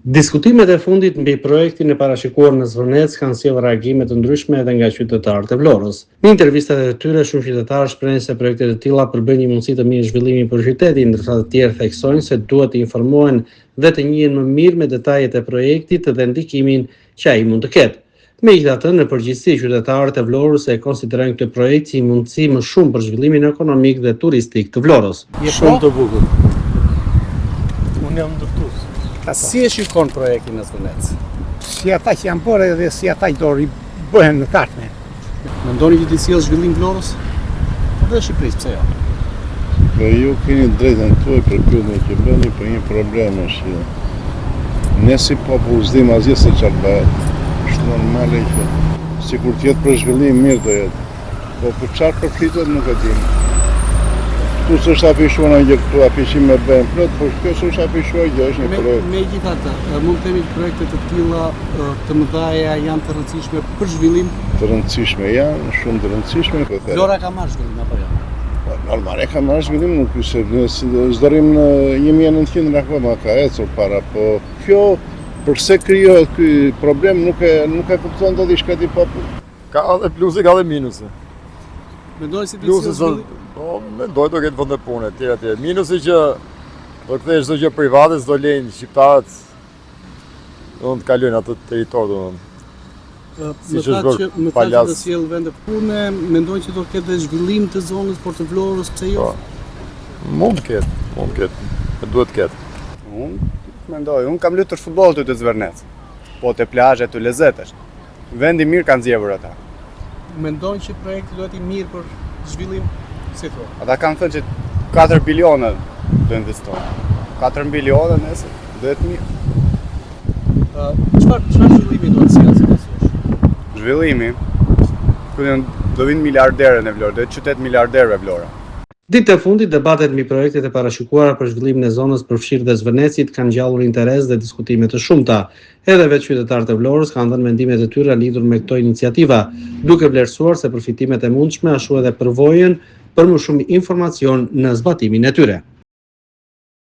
Diskutimet e fundit mbi projektin e parashikuar në Zvërnec kanë sjellë reagime të ndryshme edhe nga qytetarët e Vlorës. Në intervistat e tyre, shumë qytetarë shprehen se projekte të tilla përbëjnë një mundësi të mirë zhvillimi për qytetin, ndërsa të tjerë theksojnë se duhet të informohen dhe të njihen më mirë me detajet e projektit dhe ndikimin që ai mund të ketë. Megjithatë, në përgjithësi, qytetarët e Vlorës e konsiderojnë këtë projekt si një mundësi më shumë për zhvillimin ekonomik dhe turistik të Vlorës. Shumë të bukur. Unë jam ndërtues. Si e shikon projektin në Zvërnec? Si ata që janë bërë edhe si ata që do ribëhen në të ardhme. Mendoni që t'i sjellë zhvillim Vlorës? Po dhe Shqipërisë, pse jo? Po ju keni drejtën tuaj për pyetjen që bëni, për një problem është që ne si popull s'dim asgjë se çfarë bëhet. Është normale që sikur të jetë për zhvillim mirë do jetë. Po për çfarë përflitet nuk e dim. Këtu s'është afishuar ndonjë gjë këtu, afishime bëhen plot, por kjo s'është afishuar gjë, është një projekt. Megjithatë, mund të themi që projekte të tilla të mëdha janë të rëndësishme për zhvillim? Të rëndësishme janë, shumë të rëndësishme. Po Vlora ka marrë zhvillim apo jo? Po, normal, e ka marrë zhvillim, nuk se s'do rrim në 1900 nga akoma ka ecur para, po kjo përse krijohet ky problem nuk e nuk e kupton dot i shkreti popull. Ka edhe pluse, ka edhe minuse. Mendoj se pluse sot, po mendoj do ketë vende pune etj etj. Minusi që do kthehet çdo gjë private, s'do lejnë shqiptarët do të kalojnë atë territor domethënë. Si që është bërë më tha që do sjellë vende pune, mendoj që do ketë dhe zhvillim të zonës, por të Vlorës, pse jo? Po, mund të ketë, mund të ketë, e duhet të ketë. Unë mendoj, unë kam luajtur futboll aty te Zvërnec, po te plazhi aty lezet është. Vend i mirë kanë zgjedhur ata. Mendon që projekti do jetë i mirë për zhvillim, si thua? Ata kanë thënë që 4 biliona do investojnë. 4 biliona nëse do jetë mirë. Çfarë çfarë zhvillimi do të sjellë sipas jush? Zhvillimi, ku do vinë miliarderë në Vlorë, do jetë qytet miliarderëve Vlora. Ditët e fundit, debatet mbi projektet e parashikuara për zhvillimin e zonës përfshirë dhe Zvërnecit kanë ngjallur interes dhe diskutime të shumta. Edhe vetë qytetarët e Vlorës kanë dhënë mendimet e tyre lidhur me këto iniciativa, duke vlerësuar si përfitimet e mundshme ashtu edhe përvojën për më shumë informacion në zbatimin e tyre.